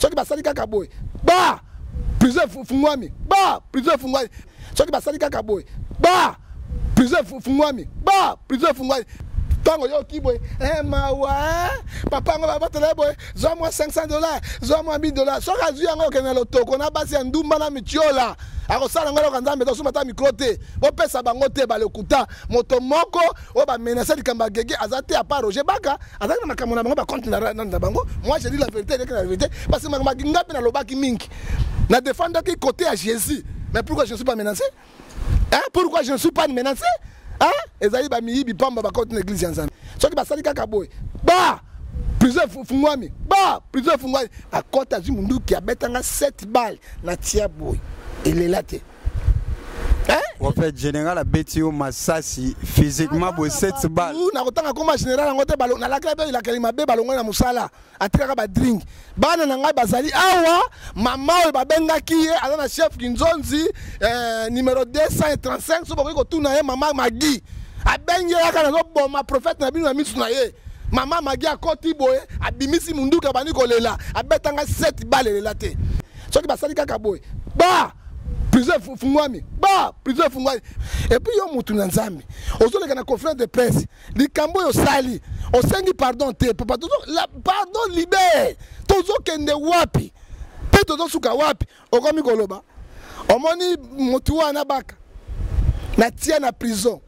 Soki basali kaka boye, ba prison efungwami, ba prison efungwami. Soki basali kaka boye, ba prison efungwami, ba prison efungwami. Ntango oyoki boye, eh, mawa, eh, papa yango babatela ye boye, zwa mwa 500 dollars, zwa mwa 1000 dollars. Soki azwi yango, okende na lotoko na basi ya ndumba na mitiola, akosala yango eloko. Nzambe tosomba ata micro te, bopesa bango te, balokuta. Moto moko oyo bamenace likambo ya Gege aza te, à part Roger Baka azalaki na makambo na bango, bacompte na bango. Moi, je dis la vérité, eleki la vérité, parce que makambo nga mpe nalobaki mingi, na défendaki côté ya Jésus. Mais pourquoi je ne suis pas menacé, hein? Pourquoi je ne suis pas menacé, hein? Ezali bamiyibi pamba, bakoti na église ya Nzambe. Soki basali kaka boye, ba prison efungwami, ba prison efungwami. Akota, azwi munduki, abetanga 7 balle na tia boye, elela te. Prophète général abeti yo masasi physiquement boye, 7 balles? Nakotanga koma général yango te. Nalakela mpe elakeli mabe, balongoli na mosala, atikaka badring. Bana na ngai bazali awa. Mama oyo babengaki ye aza na chef Kinzonzi, numéro 235. So bokoki kotuna ye, mama Magi abengi ye kaka, nazoboma prophète na bino na misu na ye. Mama Magi akoti boye, abimisi munduki, abandi kolela, abetanga 7 balle, elela te. Soki basali kaka boye, ba prison efungwami, ba prison efungwami. Et puis yo, mutu na Nzambe, ozoleka na conférence de presse, likambo oyo osali, osengi pardon te. Papa, pardon libère. Tozokende wapi mpe tozosuka wapi? Okomi koloba, omoni motu wana baka natia na prison,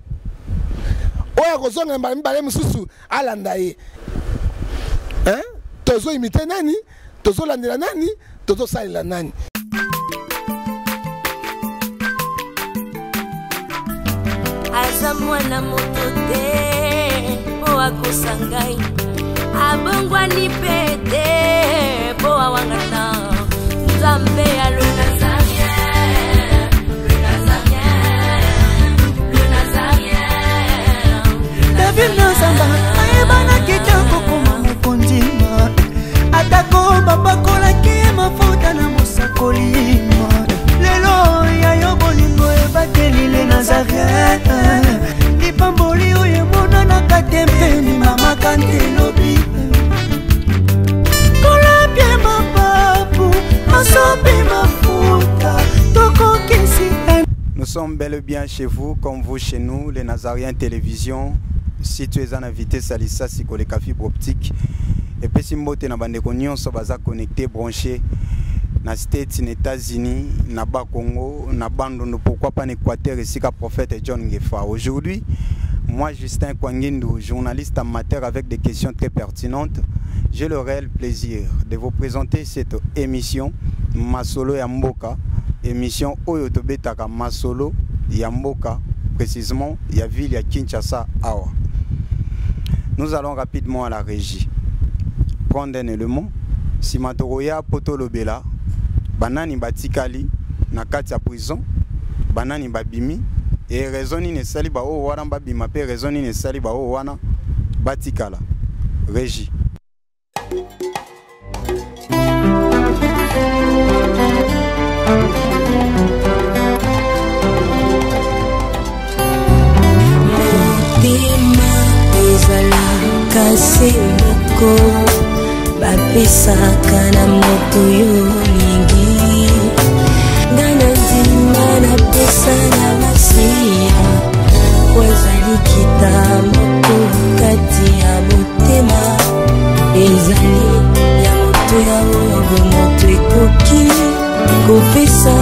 oyo akozonga mbala mibale mosusu alanda ye. Tozoimite nani? Tozolandela nani? Tozosalela nani? Aza mwana moto te mpo akosa ngai, abongwani mpe te mpo awangana Nzambe ya le Nazarien, le Nazarien, le Nazarien. David Nazamba ayebanaki te kokoma mokonzi, atako bapakolaki ye mafuta na mosakoli. Lelo ya yo bolingo ebateli le Nazarien, lipamboli oyo emonanaka te mpe limamaka nte lobi. Kolapie mapapu, masopi mafuta, tokokisi. Nous sommes bel et bien chez vous, comme vous chez nous, les Nazaréens Télévision. Si tu es un invité, salisa sikoleka fibre optique. Epesi mbote na bandeko nyonso baza connecté, branché na States, na États-Unis, na Bakongo, na Bandundu, pourquoi pas na Équateur, esika prophète John Ngefa. Aujourd'hui, moi, Justin Kwangindu, journaliste amateur avec des questions très pertinentes, j'ai le réel plaisir de vous présenter cette émission Masolo ya Mboka, émission oyo tobetaka masolo ya mboka, précisément ya ville ya Kinshasa awa. Nous allons rapidement à la régie prendre un élément, nsima tokoya po tolobela banani batikali na kati ya prison, banani babimi, e raison nini esali baoyo wana babima mpe raison nini esali baoyo wana batikala. Régie. Motema ezalaka se moko, bapesaka na moto yo olingi. Nga na ndima napesa na Masiya, po ezali kita moko kati ya motema, ezali ya moto ya oyo moto ekoki kopesa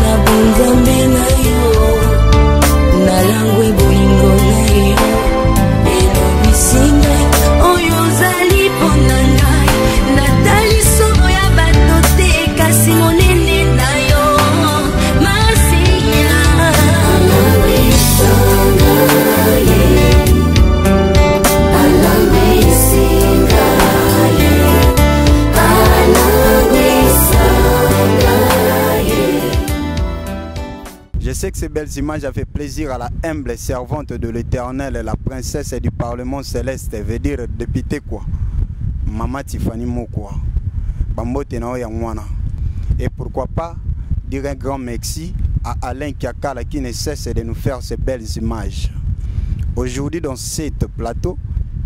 na bonzambe na yo. Nalangwe bolingo na yo, elobisi ngai oyo ozali mpo na ngai. Natali solo ya bato te, kasi monene na yo, Masiya. Alangwisanga ye, alangwisinga ye, alangwisanga ye. Je sais que ces belles images avaient plaisir à la humble servante de l'Éternel, la princesse du Parlement céleste, veut dire député quoi. Mama Tiffany Mokwa. Bambote na ya mwana. Et pourquoi pas dire un grand merci à Alain Kiakala qui ne cesse de nous faire ces belles images. Aujourd'hui, dans ce plateau,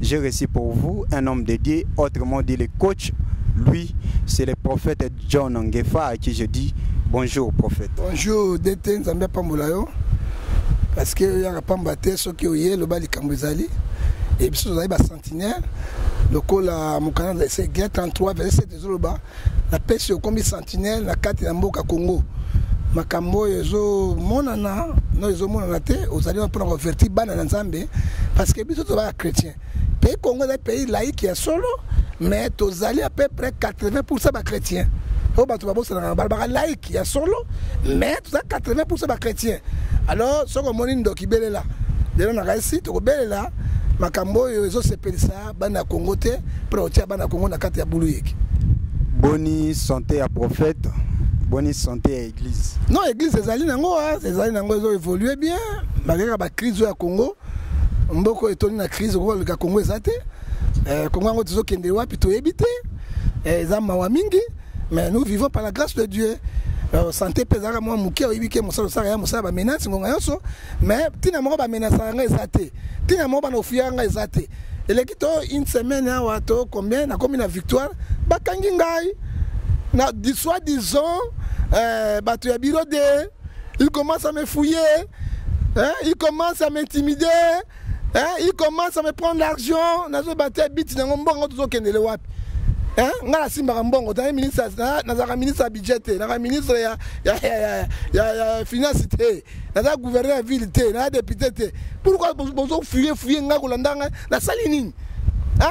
j'ai reçu pour vous un homme dédié, autrement dit le coach, Lui, c'est le prophète John Ngefa à qui je dis bonjour prophète. Bonjour DT Nzambe apambola yo parce que oyaka pamba te soki oye loba likambo ezali et biso tozali ba sentinelle lokola mokanda Ezekiel 33 verset 7 ezoloba napesi okomi sentinelle na kati ya mboka Congo makambo oyo ezomonana no ezomonana te ozali wana mpona koavertir bana na Nzambe parce que biso tozalaka chrétien. Pays Congo ezali pays laïque ya solo mais tozali à peu près 80% ba chrétiens oyo bato babosanaka balobaka laïque ya solo mais toza 80% ba chrétiens. Alors soki omoni ndoki belela lelo nakanisi tokobelela makambo oyo ezosepelisa bana ya Congo te mpona kotia bana ya Congo na kati ya bulu yeke. Boni santé ya prophète, boni santé ya église? Non, église ezali nango, ezali nango, ezo évoluer bien malgré ba crise oyo ya Congo. Mboko etondi na crise, okoleka Congo eza te. Congo yango tozokende wapi toyebi te. Eza mawa mingi, mais nous vivons par la grâce de Dieu. Santé mpe ezalaka mwa moke, oyebi ke mosala osalaka ya mosala bamenace ngonga nyonso, mais ntina moko bamenasaka ngai eza te, ntina moko bana ofuyaka ngai eza te. Eleki to une semaine awa to combien nakomi na Victoire, bakangi ngai na soi-disant bato ya bureau de, il commence à me fouiller, hein, il commence à m'intimider, hein, il commence à me prendre l'argent. Nazo bate biti nango mbongo tozokendele wapi? Hein, nga nasimbaka mbongo, tani ministre, nazalaka ministre ya budget te, nazalaka ministre ya finance te, naza gouverneur ya ville te, naza député te. Pourquoi bozo fouiller, fouiller nga kolanda nga, nasali nini? Hein?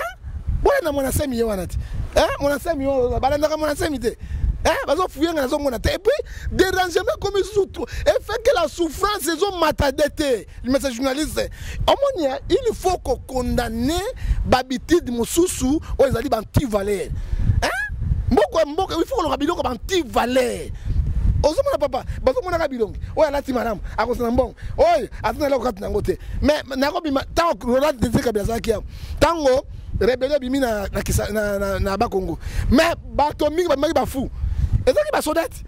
Bolanda mwana semi ye wana te. Hein? Mwana semi wana, balandaka mwana semi te. Hein? Bazo fouiller nga nazomona te. Et puis dérangement comme surtout et fait que la souffrance ezomata de te. Monsieur journaliste, omoni, il faut ko condamner babitude mosusu oyo ezali ba anti-valeur. Hein? Mboko mboko, il faut koloka biloko ba anti-valeur. Ozomona papa, bazomonaka bilongi. Oyo alati malamu, akozala mbongo. Oyo azana eloko kati nango te. Mais nakobima ntango Laurent Désiré Kabila azalaki awa, ntango rébellion ebimi na Bakongo, mais bato mingi babimaki bafu, ezalaki basoda te.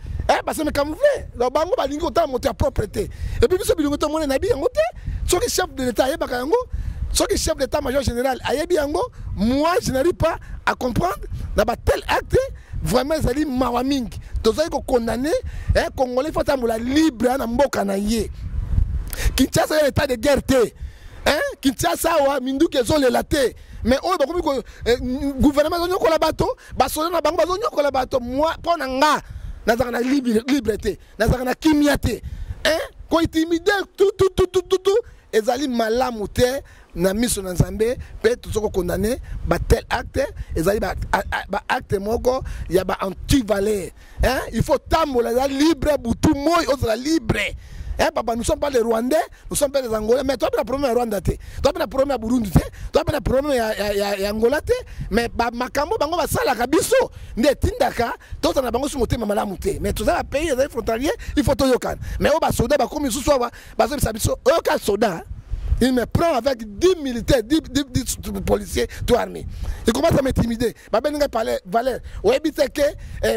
Parce que camouflé. Donc bango balingi kotala moto ya propre te. Et puis biso bilongi tomona na bi yango te. Soki chef de l'État ayebaka yango, soki chef d'état major général ayebi yango, moi je n'arrive pas à comprendre na ba tel acte vraiment ezali mawa mingi. Tozali ko condamner, hein, Congolais faut atambola libre na mboka na ye. Kinshasa ya état de guerre te. Hein, Kinshasa wa minduki ezolela te. Mais oyo bakomi ko gouvernement bazonyokola bato, basoda na bango bazonyokola bato. Moi mpo na nga nazalaka na libre te, nazalaka na kimia te. Hein, ko intimider tout, tout, tout, tout, tout, tout ezali malamu te na miso na Nzambe. Pe tozo ko condamner ba tel acte, ezali ba acte moko ya ba anti-valeur. Hein, il faut tambola eza libre butu moi ozala libre. Hein, papa, nous sommes pas les Rwandais, nous sommes pas les Angolais, mais toi, tu as problème ya Rwanda te, toi, tu as problème ya Burundi te, toi, tu as problème ya Angola te, mais ba makambo bango basalaka biso nde tindaka tozala na bango su motema malamu te. Mais tozala pays ezali frontalier, il faut toyokana. Mais oyo basoda bakomi susu awa, bazobisa biso, oyoka soda, il me prend avec 10 militaires, 10 policiers, tout armés. Il commence à m'intimider. Babenga parler valeur. Oyebi te ke,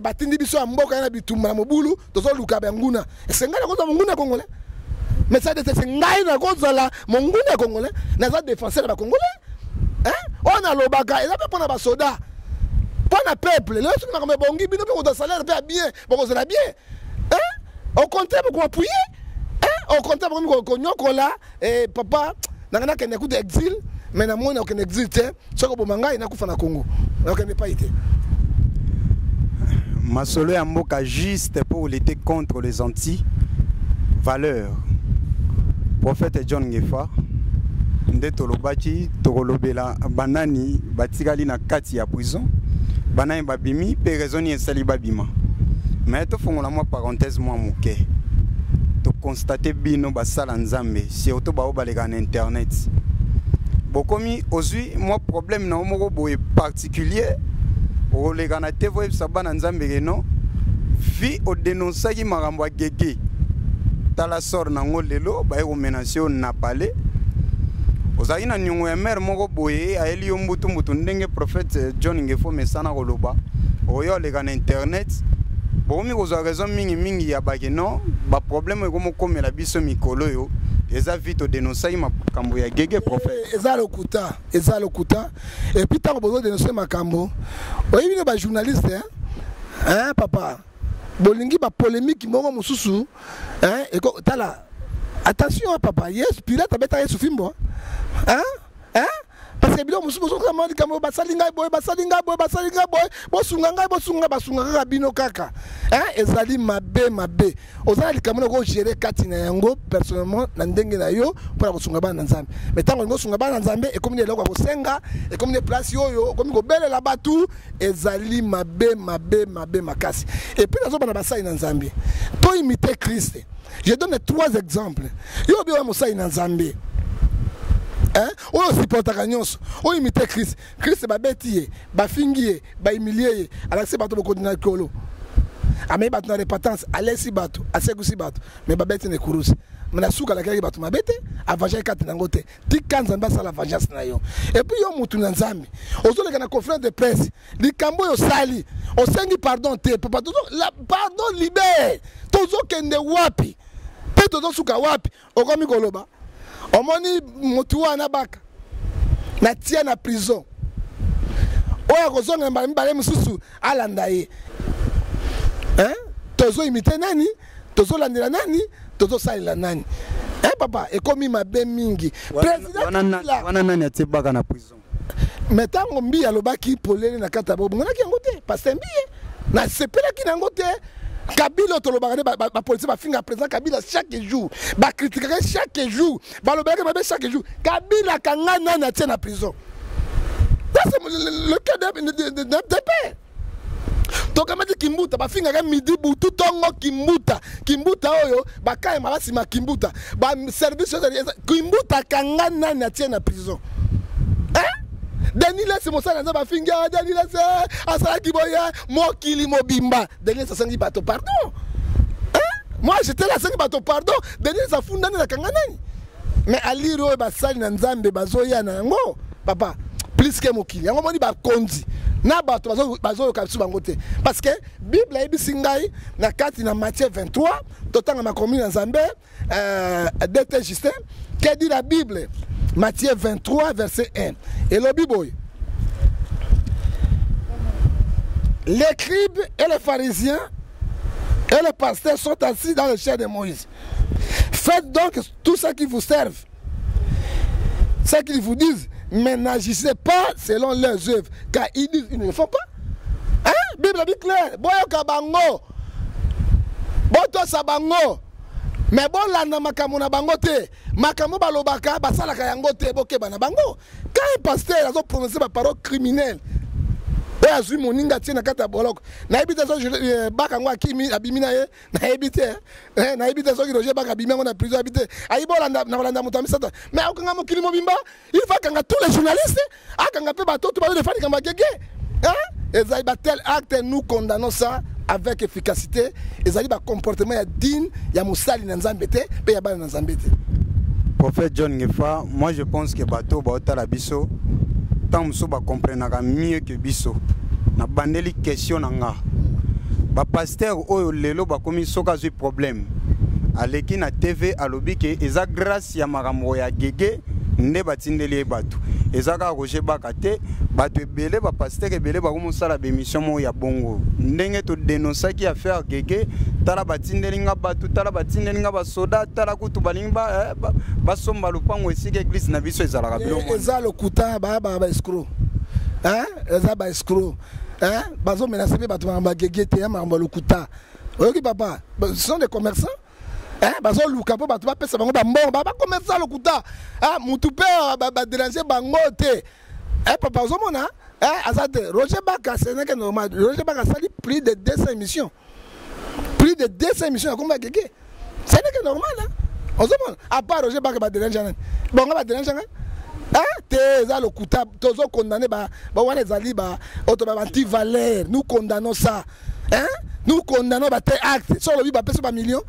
batindi biso ya mboka na bitumba na mobulu, tozoluka banguna. Senga na kozala monguna congolais. Mais ça c'est ngai na kozala monguna congolais. Naza défenseur ba congolais. Hein? On a lobaka, eza pe pona ba soda. Pona peuple, lelo soki makambo ebongi bino pe kozwa salaire pe ya bien, bokozala bien. Hein? Au contraire boko appuyer. Hein? Au contraire bokomi konyokola, eh, papa, nanga nakende kuta exil, mais na moni okende exil te, soki oboma ngai nakufa na Congo. Nakende pas te. Masolo ya mboka juste pour lutter contre les anti-valeurs. Prophète John Ngefa, nde tolobaki tokolobela banani batikali na kati ya prison, banani babimi pe raison nini esali babima. Mais tofongola mwa parenthèse mwa moke, toconstate bino basala Nzambe, surtout bao baleka na internet, bokomi ozwi mwa problème na yo moko boye particulier, okoleka na te voyebisa bana Nzambe ke non, vi odénonçaki makambo ya gege, tala sort nango lelo baye komenacer yo na palais. Ozalaki na niongo ya mare moko boye ayeli yo mbutu mbutu, ndenge prophète John Ngefo mesana koloba, oyo aleka na internet, bokomi kozwa raison mingi mingi ya bake non, ba problème ekomi kokomela biso mikolo oyo. Eza vite odénonçaki makambo ya Gege, prophète. Eh, eza lokuta, eza lokuta. Et puis ntango bozodénonce makambo, oyebi no bajournaliste, hein? Hein, papa, bolingi bapolémique moko mosusu, hein? Eko, tala, attention, hein, papa. Yesu, Pilate abetaka Yesu fimbo, hein? Hein? Parce que biloko mosusu bozokama likambo, basali ngai boye, basali ngai boye, basali ngai boye, bosunga ngai, bosunga, basunga kaka bino kaka, hein? Ezali mabe, mabe. Oza na likambo na kogere kati na yango personnellement na ndenge na yo mpona kosunga bana na Nzambe. Mais ntango olingi osunga bana na Nzambe, ekomi na eloko ya kosenga, ekomi na place oyo okomi kobelela bato. Ezali mabe, mabe, mabe makasi. Et puis nazobana basali na Nzambe to imiter Christ. Je donne trois exemples. Yo obi oya mosali na Nzambe, hein? Oyo osupportaka nyonso, oyo imite Christ. Christ babeti ye, bafingi ye, bahumilie ye, alakisi bato bokonzi na likolo, amei bato na repentance, alesi bato, asekusi bato, mais babeti na ekurusi. Mais na suka alakelaki bato mabe te, avangeaki kati na yango te. Tika Nzambe asala vengeance na yo. Et puis yo mutu na Nzambe ozoleka na conférence de presse, likambo oyo osali, osengi pardon te. Papa, la pardon libère. Tozokende wapi mpe tozosuka wapi? Okomi koloba, omoni motu wana baka natia na prison, oyo akozonga mbala mibale mosusu alanda ye, hein? Tozoimite nani? Tozolandela nani? Tozosalela nani? Eh, papa, ekomi mabe mingi. Président wana nani atie baka na prison? Mais ntango Mbiye alobaki polele na kati ya bobongonaki yango te, pasteur Mbiye, nasepelaki na yango te. Kabila, tolobaka nde bapolisier bafinga président Kabila chaque jour, bakritikaka chaque jour, balobelaki mabe chaque jour. Kabila kanga nani atie na prison? Ça, c'est le cas d'un père. Tokamati Kimbuta, bafingaka midi, butu, ntongo. Kimbuta, Kimbuta oyo bakayema basima Kimbuta, baservice Kimbuta kanga nani atie na prison, hein? Denis Lesi, mosala nzambe, afingi Denis Lesi, asalaki boye mokili mobimba. Denis Lesi asengi bato pardon, hein? Moi, j'étais là, asengi bato pardon. Denis Lesi afundani na kanga nani? Mais alire oyo basali na Nzambe bazoya na yango, papa, plus ke mokili yango. Moni bakonzi na bato bazoyoka biso bango te, parce que Bible ayebisi ngai na kati na Matthieu 23, totanga makomi na Nzambe. Dt Justin, que dit la Bible? Matthieu 23 verset 1 elobi boye: les scribes et les pharisiens et les pasteurs sont assis dans le chair de Moïse. Faites donc tout ce qui vous servent, ce qu'ils vous disent, mais n'agissez pas selon leurs œuvres, car ils disent, ils ne le font pas. Hein? Bible dit clair, boyoka bango, botosa bango, mais bolanda makambo na bango te. Makambo balobaka, basalaka yango te, bokeba na bango. Quand un pasteur azoprononce baparole criminelle, oyo azwi moninga atie na kati ya boloko, nayebi te soki Baka yango akimi, abimi na ye, nayebi te, nayebi te soki Roger Baka abimi yango na prison, ayebi te. Ayibi olanda na kolanda moto ya misato, mais akokanga mokili mobimba. Il faut akanga tous les journalistes, akanga mpe bato to bazodefendre likambo ya Gege. Ezali batel acte, nous condamnons ça avec efficacité. Ezali bacomportement ya digne ya mosali na Nzambe te, mpe ya bana na Nzambe te. Prophète John Ngefa, moi je pense que bato baotala biso, ntango mosusu bakomprenaka mieux que biso. Nabandeli question na nga: bapasteur oyo lelo bakomi, soki azwi problème, aleki na TV, alobi ke eza grâce ya makambo ya Gege nde batindeli ye bato. Eza kaka Roger Baka te, bato ebele, bapasteur ebele bakomosala bémission moko ya bongo. Ndenge todénonsaki affaire Gege, tala batindeli nga bato, tala batindeli nga basoda, tala kutu balingi basomba lopango esika église na biso ezalaka. Biloko eza lokuta, baya baescroc, eza baescroc, bazomenase mpe bato makambo ya Gege te, ya makambo ya lokuta. Oyoki papa, ce sont des commerçants, bazoluka mpo bato bapesa bango bambongo, bacommerçant lokuta. Mutu mpe badérange bango te. Papa, ozomona, aza te. Roger Baka, ce n'est que normal. Roger Baka asali plus de 200 émissions, plus de 200 émissions ya kombo ya Gege, ce n'est que normal. Ozomona, à part Roger Baka, badérange nani? Bongo badérange ngai te, eza lokuta. Tozokondane bawana, ezali oyo to baanti valeur. Nous condamnons ça, hein? Nous condamnons batel acte. So olobi bapesi bamillion,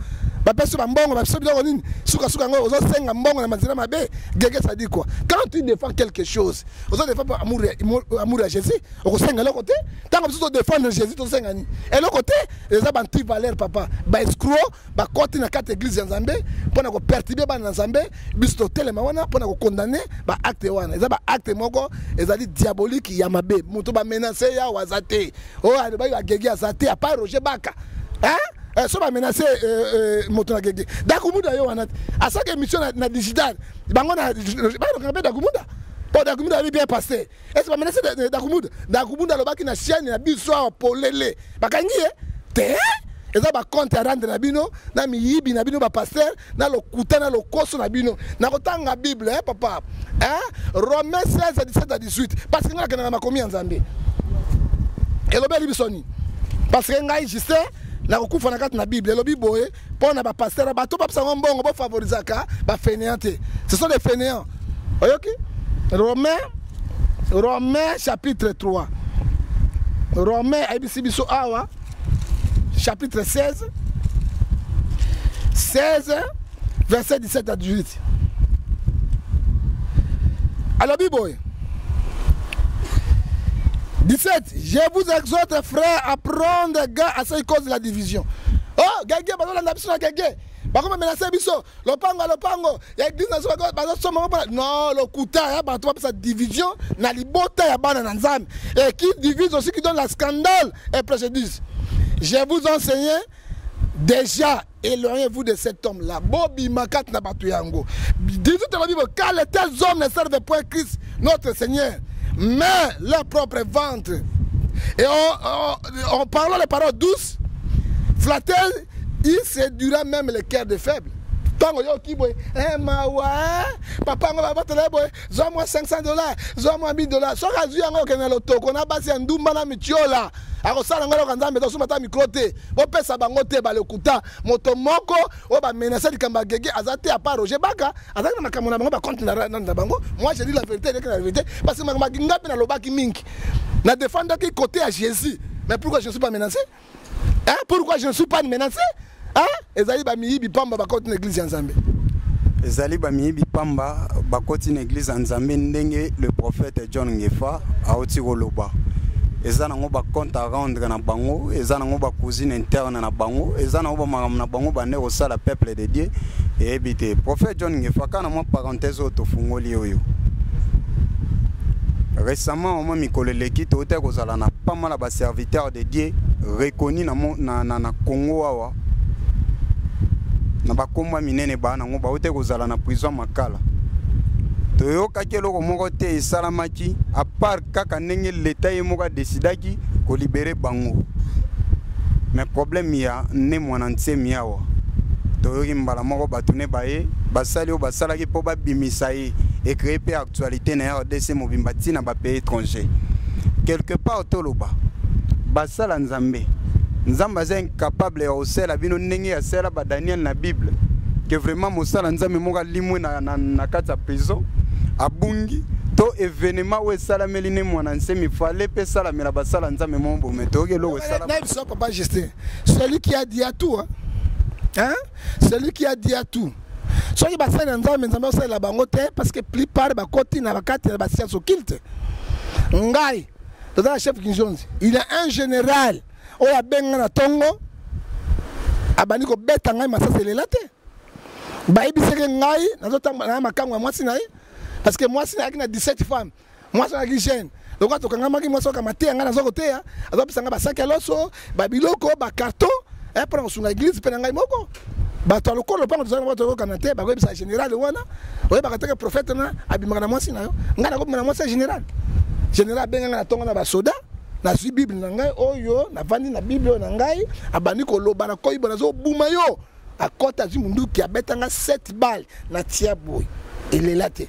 Bapesi bambongo, bapesi biloko nini, sukasuka yango ozosenga mbongo na manzela mabe. Gege, ça dit quoi? Quand tu défends quelque chose, ozodéfendre amour, amour ya Jésus, okosenga eloko te. Ntango biso todéfendre Jésus, tosenga nini? Eloko te. Eza baanti-valeur, papa. Baescroc bakoti na kati église ya Nzambe mpona koperturber bana na Nzambe. Biso totelema wana mpona kocondamner baacte wana. Eza baacte moko ezali diabolique, ya mabe. Moto bamenace yawo aza te. Oyo alobaki bagege aza te, à part Roger Baka, hein? So bamenace moto na gege Dakumuda yo wana te, asaki émission na digital bango na balokanga mpe Dakumuda, mpo Dakumuda abi bien passé. Ese bamenace Dakumuda? Dakumuda alobaki na chaîne na biso awa polele, bakangi ye te. Eza bacompte à rendre na bino, na miyibi na bino, bapasteur na lokuta na lokoso na bino. Nakotanga Bible, eh, papa, hein? Romain 16 à 17 à 18, parce que ngai nakendaka makomi ya Nzambe. Elobeli biso nini? Parce que ngai Justin nakokufa na kati na Bible. Elobi boye mpo na bapasteur, bato bapesango mbongo, bofavorisaka bafainéant te. Ce sont des fainéants. Oyoki Romain chapitre 3, Romain ayebisi biso awa, chapitre 16 verset 17 à 18, alobi boye, 17: «Je vous exhorte, frères, à prendre garde à ce qui cause la division.» Oh, gege bazolanda biso na gege, bakoma menace biso lopango ya lopango ya église na biso, bazosomba mpona non lokuta ya bato bapesa division na libota ya bana na Nzambe. Et qui divise aussi, qui donne la scandale et préjudice. Je vous enseigne déjà, éloignez-vous de cet homme-là. Bobima kati na bato yango. 18, la Bible: car les tels hommes ne servent point Christ notre Seigneur, mais leur propre ventre, et en parlant les paroles douces, flatteuses, il séduira même le cœur des faibles. Ntango yoki boye, mawa, papa yango babatela boye, zwa mwa 500 $, zwa mwa 1000 $. Soki azwi yango, okende na lotoko na basi ya ndumba na mitiola, akosala yango eloko. Nzambe tosomba ata micro te, bopesa bango te, balokuta. Moto moko oyo bamenace likambo ya gege aza te, à part Roger Baka. Azalaki na makambo na bango, bacompte na bango. Moi, je dis la vérité, eleki na la vérité, parce que makambo nga mpe nalobaki mingi, na défendaki côté ya Jésus. Mais pourquoi je ne suis pas menacé, hein? Pourquoi je ne suis pas menacé, hein? Ezali bamiyibi pamba bakoti na église ya Nzambe. Ezali bamiyibi pamba bakoti na église ya Nzambe. Ndenge le prophète John Ngefa auti koloba, eza nango bacompte à rendre na bango, eza nango bacousine interne na bango, eza nango bamakambo na bango bande kosala. Peuple de Dieu eyebi te. Prophète John Ngefa, kaka na mwa parenthèse oyo tofungoli oyo récemment, mwa mikolo eleki, touti kozala na pas mal ya baserviteur de Dieu reconnu na Congo awa, na bakombo minene baa nango, bauti kozala na prison Makala. Toyokaki eloko moko te esalamaki, à part kaka ndenge leta ye moko adesidaki kolibérer bango. Mais problème ya Ne Mwana Nsemi awa, toyoki mbala moko bato ne baye basali oyo basalaki mpo babimisa ye, ecréer mpe actualité na RDC mobimba, ntina bapays étranger. Quelque part toloba basala Nzambe, Nzambe aza incapable ya kosala bino ndenge asala badaniel na Bible, ke vraiment mosala Nzambe moko alimwe na kati ya prison, abungi to événement oyo esalameli Ne Mwana Nsemi, fale mpe esalamela basala Nzambe moko bome. Toyoki eloko esalama. Papa Justin, celui qui a dit a tout, hein? Hein? Celui qui a dit a tout. Soki basali na Nzambe, Nzambe osalela bango te, parce que plupart bakoti na bakati ya bascience occulte. Ngai toza na chef Kinzonzi, il est un général oyo abenga na ntongo, abandi kobeta ngai masasi, elela te. Bayebisaki ngai nazotambola na makango ya mwasi na ye, parce que mwasi nayaki na 17 femmes. Mwasi azalaki jeune lokola tokangamaki. Mwasi okama teya ngai, naza koteya, azopesa ngai basaki ya loso, babiloko, bacarton mpona kosunga église mpe na ngai moko. Bato ya lokolo mpango tozali bato oyokana te, bakoyebisa général wana: oyebaka teke prophète na abimaka na mwasi na yo. Ngai nakobima na mwasi ya général? Général abenga ngai na ntongo na basoda. Nazwi Bible na ngai oyo, navandi na Bible oyo na ngai, abandi koloba na koyiba, nazobuma yo. Akɔta, azwi munduki, abetanga 7 balle na tia boye, elela te.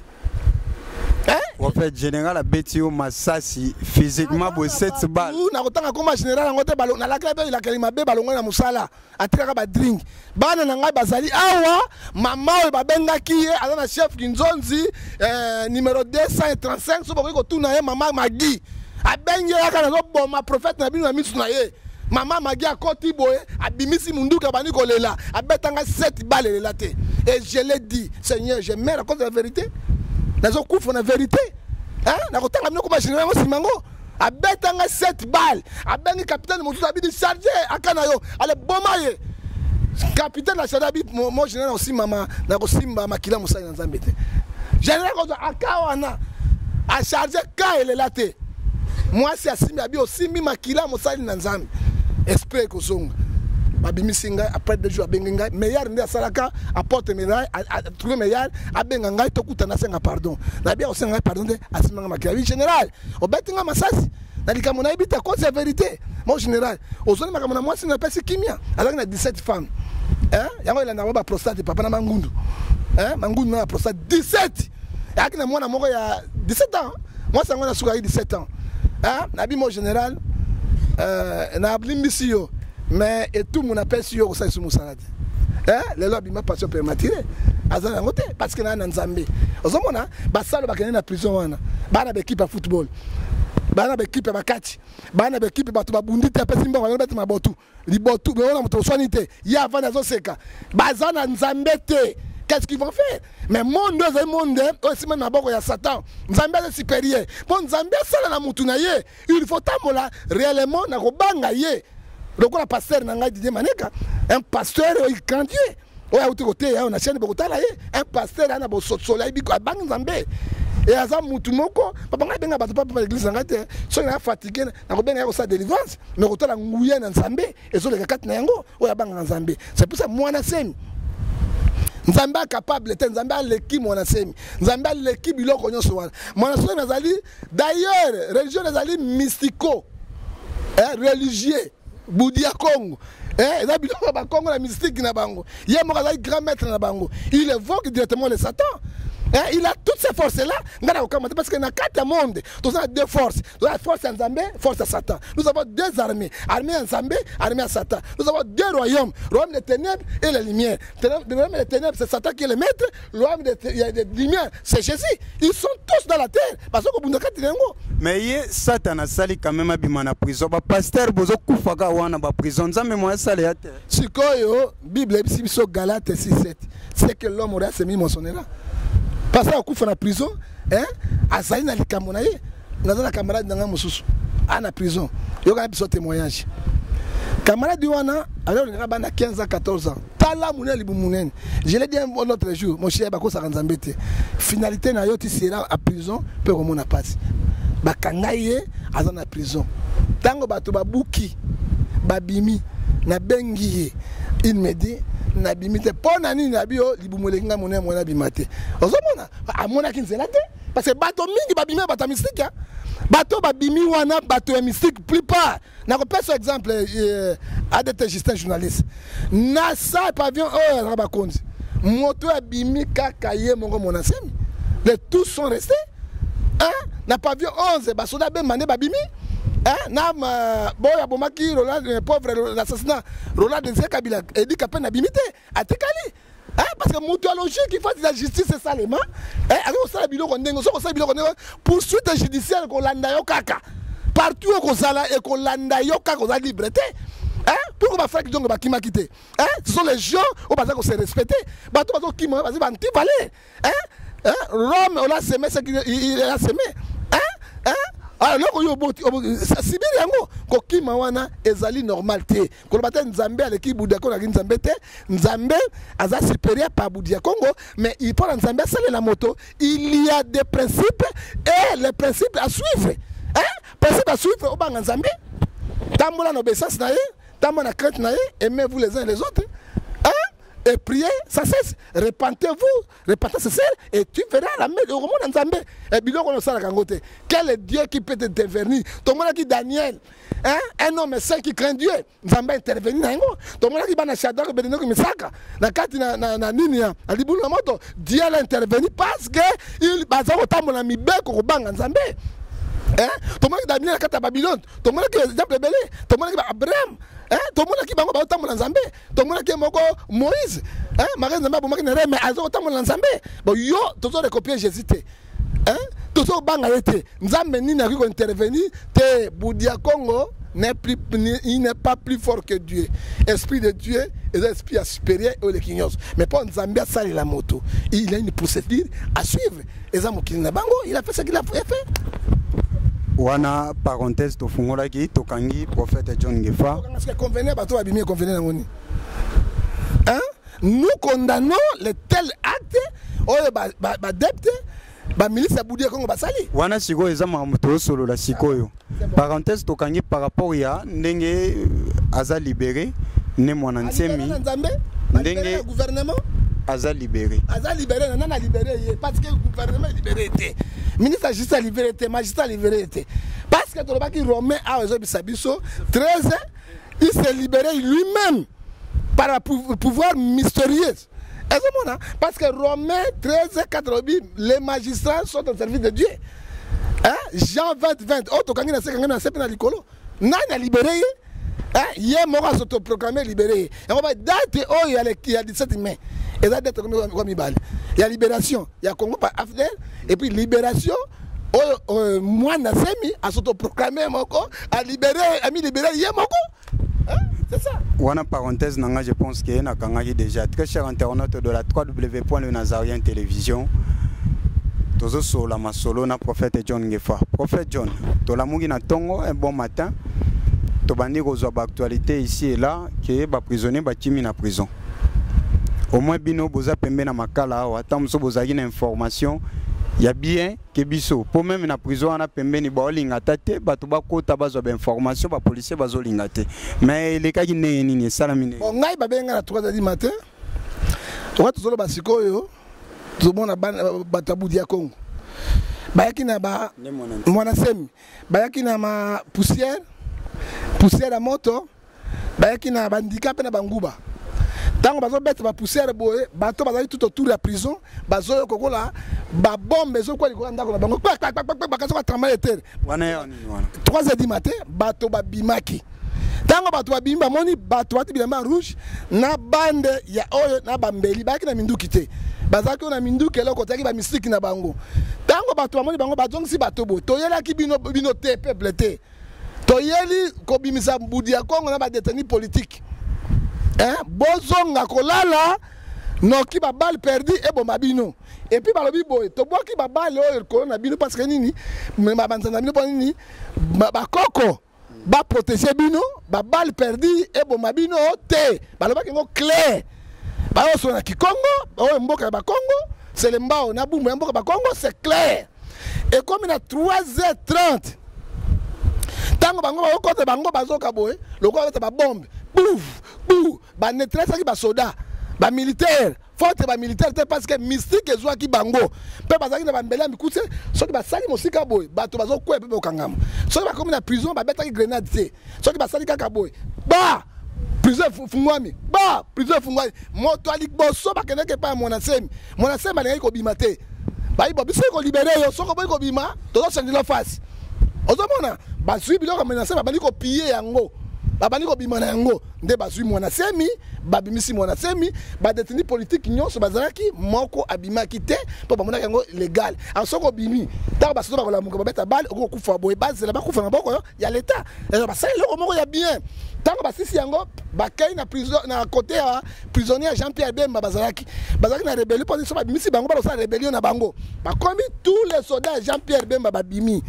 Prophète, général abeti yo masasi physiquement boye, 7 balle? Nakotanga koma général yango te. Nalakela mpe elakeli mabe, balongoli na mosala, atikaka badring. Bana na ngai bazali awa. Mama oyo babengaki ye aza na chef Kinzonzi, numéro 235. So bokoki kotuna ye, mama Magi abengi ye kaka, nazoboma prophète na bino na misu na ye. Mama Magi akoti boye, abimisi munduki, abandi kolela, abetanga 7 balles elela te. Et je l'ai dit, Seigneur, je meurs à cause de la vérité. Nazokufa na vérité. Hein? Nakotanga bino koma général yango nsima yango. Abetanga 7 balles, abengi capitaine mosusu abidi charge aka na yo, ale boma ye. Capitaine na charge abi mo général nakosimba nakosimba makila mosali na Nzambe te. Général kozwa aka wana a charge ka elela te. Mwasi asimbi abi osimbi makila mosali na Nzambe. Esprit ekozonga. Babimisi ngai après 2 jours abengi ngai meilleur nde asalaka apporte meilleur trouver meilleur abenga ngai tokutana asenga pardon. Nabi akosenga ngai pardon te asimba ngai makila. Oui général, obeti ngai masasi na likambo nayebi te cause ya vérité. Mon général, ozoni makambo na mwasi napesi kimia azalaki na 17 femmes. Hein? Yango elandaka ba prostate papa na mangundu. Hein? Mangundu na prostate 17. Ayaki na mwana moko ya 17 ans. Mwasi yango na suka ayaki 17 ans. Hein? Nabi mon général, nalimbisi yo mais etumu napesi yo kosalisa mosala te. Hein? Lelo abima passion prématurée. Aza yango te parce que na na Nzambe. Ozomona basalo bakende na prison wana. Bana ba équipe ya football. Bana ba équipe ya bakati. Bana ba équipe bato babundi te apesi mbongo bango beti mabotu. Libotu bona moto oswani te. Ya avanda azoseka. Baza na Nzambe te. Qu'est-ce qu'ils vont faire? Mais monde ezali monde oyo esimami na maboko ya Satan. Nzambe aza supérieur. Mpo Nzambe asala na mutu na ye, il faut tambola réellement na kobanga ye. Lokola pasteur na ngai Didier Maneka, un pasteur oyo craint Dieu. Oyo auti koteya oyo na chaîne bokotala ye, un pasteur ana bososoli ayebi abangi Nzambe. Et aza mutu moko, papa ngai benga bato papa l'église na ngai te, soki na fatigué nakobenga ye kosala délivrance, mais kotala nguya na Nzambe ezoleka kati na yango oyo abangaka Nzambe. C'est pour ça mwana semi Nzambe a capable te, Nzambe aleki mwana semi, Nzambe aleki biloko nyonso wana. Mwana semi azali d'ailleurs religion ezali mystico, hein, religieux Boudia Congo. Eh, eza biloko ba Congo na mystique na bango. Ye moko azali grand maître na bango. Il évoque directement le Satan. Eh, il a toutes ces forces-là. Nga na kokamata parce que na kati ya monde, toza na deux forces. Toza na force ya Nzambe, force ya Satan. Nous avons deux armées, armée ya Nzambe, armée ya Satan. Nous avons deux royaumes, royaume des ténèbres et la lumière. Le royaume des ténèbres, c'est Satan qui est le maître. Le royaume des lumières, c'est Jésus. Ils sont tous dans la terre. Parce que bunda kati na yango. Mais ye Satan asali quand même abima na prison. Ba pasteur bozo kufaka wana ba prison. Nzambe mo asali ya te. Sikoyo Bible ebisi biso Galate 6:7. C'est que l'homme aura semé moissonnera. Pasteur akufa na prison, hein? Azali na likambo na ye. Naza na camarade na ngai mosusu. A na prison. Yoka biso témoignage. Camarade wana azali kolinga bana 15 ans, 14 ans. Tala munene libu munene. Je l'ai dit un autre jour, mon cher bakosaka Nzambe te. Finalité na yo ti sera à prison pe komona pasi. Bakanga ye aza na prison. Tango bato babuki babimi na bengi ye. Il me dit nabimi te mpo na nini nabi yo libumu eleki ngai monene mwana abima te. Ozomona amonaki nzela te parce que bato mingi babimi bato ya mystique, hein. Bato babimi wana bato ya mystique plupart. Nakopesa exemple ADT Justin journaliste. Na sa pavillon oyo azalaka bakonzi. Moto abimi kaka ye moko monasemi. Les tous sont restés. Hein? Na pavillon 11 basoda bemba nde babimi. Hein? Na boyo abomaki Roland, pauvre l'assassinat Roland Désiré Kabila Edi Kapend abimi te, atikali. Hein? Parce que moto ya logique, il faut la justice esalema. Hein? Akoki kosala biloko ndenge, soki kosala biloko ndenge, poursuite judiciaire kolanda yo kaka. Partout okozala ekolanda yo kaka, oza libre te. Hein? Pourquoi ba frère Diongo bakimaki te? Hein? Ce sont les gens oyo baza ko se respecter. Bato bazo kima, baza ba anti-valeur. Hein? Hein? Rome, on a semé ce qu'il il a semé. Hein? Hein? Alors, loko yo boti, sa sibiri yango, kokima wana ezali normal te. Koloba te Nzambe aleki Buda ko aleki Nzambe te. Nzambe aza supérieur par Budia Congo, mais il faut Nzambe asalela moto, il y a des principes et les principes à suivre. Hein? Principe à suivre obanga Nzambe. Tambola na obéissance na ye, tambola na crainte na ye, aimez-vous les uns les autres. Hein? Et priez sans cesse, repentez-vous, repentez sans cesse, et tu verras la main de Romo Nzambe. Et biloko no sala kango te. Quel est Dieu qui peut intervenir? Tomonaki Daniel, hein? Un homme saint qui craint Dieu, Nzambe intervenir na yango. Tomonaki bana Shadrach, Abednego, Misaka, na kati na, na, na nini ya, na libulu na moto, Dieu a intervenu parce que il baza kotambola mibeko kobanga Nzambe. Hein? Tomonaki Daniel na kati ya Babylone, tomonaki exemple ebele, tomonaki ba Abraham, hein? Tomonaki bango bazotambola Nzambe. Tomonaki moko Moïse, hein? Marie Nzambe abomaki na reme, aza kotambola Nzambe. Bon, yo tozo recopier Jésus te. Hein? Tozo banga ye te. Nzambe nini akoki ko intervenir te Budia Congo n'est plus, il n'est pas plus fort que Dieu. Esprit de Dieu eza esprit ya supérieur oyo eleki nyonso. Mais mpo Nzambe asalela moto, il a une procédure à suivre. Eza mokili na bango, il a fait ce qu'il a fait. Wana parenthèse tofungolaki, tokangi prophète John Ngefa. Convenait bato babimi, convenait nango nini? Hein? Nous condamnons les tels actes oyo badepte bamilice ya Budi ya Kongo basali. Wana sikoyo eza makambo tozosolola sikoyo. Parenthèse tokangi par rapport ya ndenge aza libéré ne Mwana Nsemi. Nzambe. Ndenge gouvernement aza libéré. Aza libéré na nani alibéré ye? Parce que gouvernement libéré te, ministre ya justice alibéré te, magistrat alibéré te, parce que tolobaki Romain awa ezobisa biso 13, il s'est libéré lui-même par un pouvoir mystérieux. Ezomona, parce que Romain 13 4 lobi les magistrats sont au service de Dieu. Hein? Jean 20 20 oyo tokangi na se, kangi na se mpe na likolo. Nani alibéré ye? Hein? Ye moko azotoproclame libéré ye. Yango ba date oyo ya 17 mai eza date kwa mibale ya libération ya Congo par AFDL et puis libération oyo Mwana Semi azotoproclame moko alibéré, amilibéré ye moko. Hein? C'est ça. Wana parenthèse nanga, je pense que nakangaki déjà. Très cher internaute de la www.lenazarien télévision, tozosola masolo na prophète John Ngefa. Prophète John, tolamuki na ntongo, un bon matin, tobandi kozwa baactualité ici et là ke baprisonnier bakimi na prison. Au moins bino boza pembe na Makala awa, ata mosusu bozalaki na information ya bien ke biso, mpo même na prison wana pembeni baolinga ata te bato bakota bazwa bainformation, bapolisier bazolinga te. Mais elekaki ndenge nini? Esalami ndenge? Bon, ngai babenga na 3 heures du matin. Toka tozoloba sikoyo, tozomona bato ya Budi ya Kongo bayaki na ba Nde Mwana Nsemi. Mwana Semi bayaki na ma poussière, poussière ya moto, bayaki na bandika mpe na banguba. Ntango bazobeta bapoussière boye, bato bazali tout autour ya prison bazoyoka kokola babombe ezokwa likolo ya ndako na bango, bakasi batremblement de terre. Wana ya nini wana? 3 heures du matin bato babimaki. Ntango bato babimi, bamoni bato bati bilamba ya rouge na bande ya oyo na bambeli, bayaki na minduki te, bazalaki oyo na minduki eloko tiaki bamisiki na bango. Ntango bato bamoni bango, bazongisi bato boye: toyelaki bino, bino te, peuple te, toyeli kobimisa Budi ya Kongo na badetenu politique. Hein? Bozonga kolala noki babale perdu eboma bino. Et puis balobi boye: tobwaki babale oyo likolo na bino parce que nini? Babanza na bino mpo nini? Bakoko baprotege bino, babale perdu eboma bino te. Balobaki yango clair, bayosola na Kikongo oyo mboka ya Bakongo, Selembao na Bumbu ya mboka Bakongo, c'est clair. Ekomi na 3h30, ntango bango bazokota, bango bazoka boye lokola beta babombe, bouf bu, baneutralisaki basoda, bamilitaire. Faute bamilitaire te, parce que mystique ezwaki bango mpe bazalaki na bambele ya mikuse. Soki basali mosika boye, bato bazokwea mpe bokangama. Soki bakomi na prison, babetaki grenade te. Soki basali kaka boye, ba prison efungwami, ba prison efungwami. Moto ya liboso bakendaki epai ya Mwana Semi. Mwana Semi alingaki kobima te. Bayiba biso ekolibere yo, soki oboyi kobima, tozochandela face. Ozomona bazwi biloko ya Mwana Semi, babandi kopie yango, babandi kobima na yango. Nde bazwi Mwana Semi, babimisi Mwana Semi. Badetenu politique nyonso bazalaki, moko abimaki te mpo bamonaki yango légal. Alors soki obimi, ntango basoto bakolamuka, babeta bale, okoki kokufa boye. Bazela bakufa na maboko ya leta. Basali eloko moko ya bien. Ntango basisi yango, bakei na prison, na côté ya prisonnier Jean Pierre Bemba. Bazalaki na rébellion mpo so babimisi bango, bazosala rébellion na bango. Bakomi tous les soldats ya Jean Pierre Bemba babimi.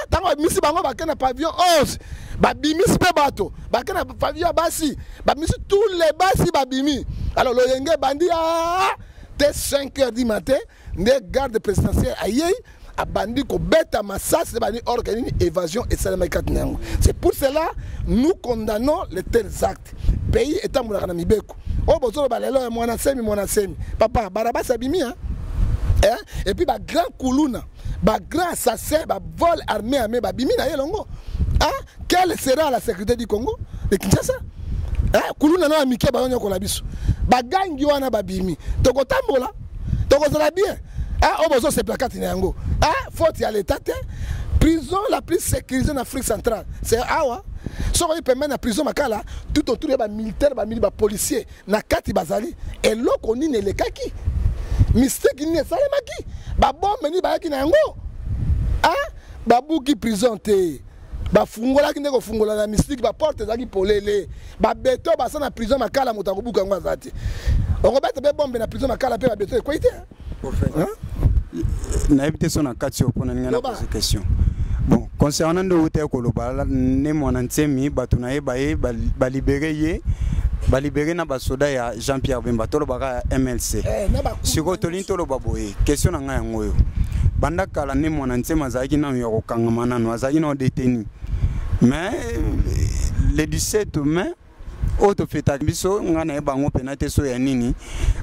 Ntango babimisi bango, bakei na pavillon 11, babimisi mpe bato. Bakei na pavillon ya basi, babimisi tous les basi, babimi. Alors loyenge ebandi te 5 heures du matin nde garde présidentielle ayei, abandi kobeta masasi, ebandi orke nini, évasion esalemaki kati na yango. C'est pour cela nous condamnons les tels actes. Pays etambolaka na mibeko. Oyo bozoloba lelo ya Mwana Semi, Mwana Semi, papa Barabasi abimi, hein? Hein? Et puis bagrand kuluna, bagrand assassin, bavol armé armé babimi na ye elongo. Hein? Quelle sera la sécurité du Congo de Kinshasa? Hein? Kuluna na mike bazonyokola biso, bagangi wana babimi, tokotambola, tokozala bien. Oyo bozosepela kati na yango, faute ya leta te. Prison la plus sécurisée en Afrique centrale, c'est awa. Soki oyi pembeni na prison Makala, tout autour ya bamilitaire, bamili, bapolicier na kati bazali. Eloko nini elekaki? Mystique nini esalemaki? Babombe nini bayaki na yango? Babuki prison te. Bafungolaki nde kofungola na mystique, baporte ezalaki polele. Babeto baza na prison Makala, moto akobuka yango aza te. Okobeta mpe bombe na prison Makala mpe babeto ekwei te. Nayebi te so na kati oyo mpona ninga na pose question. Bon, concernant nde outa ye koloba ne Mwana Nsemi, bato na ye baye balibere ye, balibere na basoda ya Jean Pierre Bemba, tolobaka ya MLC. Sikoyo tolingi toloba boye, question na ngai yango oyo: banda kala nde Mwana Nsemi azalaki nano ya kokangama, nano azalaki nano détenu, mais le 17 mai oyo tofetaka biso, ngai na ye bango mpena te, so ya nini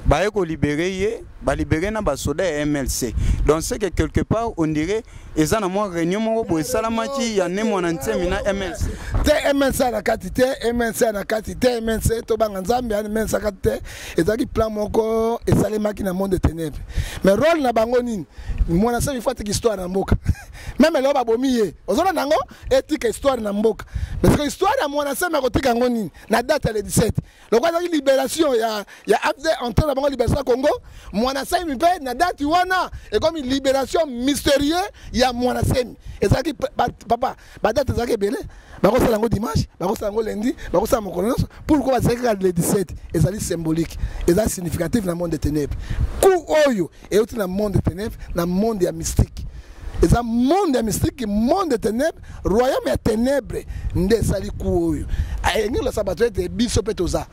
baye kolibere ye, balibere na basoda ya MLC. Donc c'est que quelque part on dirait eza na mwa réunion moko boye esalamaki ya ne Mwana Nsemi na MLC. Te, MLC na kati te, MLC na kati te. MLC, tobanga Nzambe, yani MLC kati te. Ezalaki plan moko esalemaki na monde de ténèbre. Mais rôle na bango nini? Mwana Nsemi faut atika histoire na mboka. Même lelo babomi ye, ozolanda yango, etika histoire na mboka. Parce que histoire ya Mwana Nsemi akotika yango nini? Na date ya le 17, lokola ezalaki libération ya AFD, entrée na bango, libération ya Congo, Mwana Nsemi mpe na date wana ekomi libération mystérieux ya Mwana Nsemi. Ezalaki, papa, badate ezalaki ebele. Bakosala yango dimanche, bakosala yango lundi, bakosala mokolo nyonso. Pourquoi bazalaki kaka le 17? Ezali symbolique, eza significatif na monde de ténèbre. Coup oyo euti na monde de ténèbre, na monde ya mystique. Eza monde ya mystique, monde de ténèbre, royaume ya ténèbre nde esali coup oyo. Elingi kolasa bato ete biso mpe toza,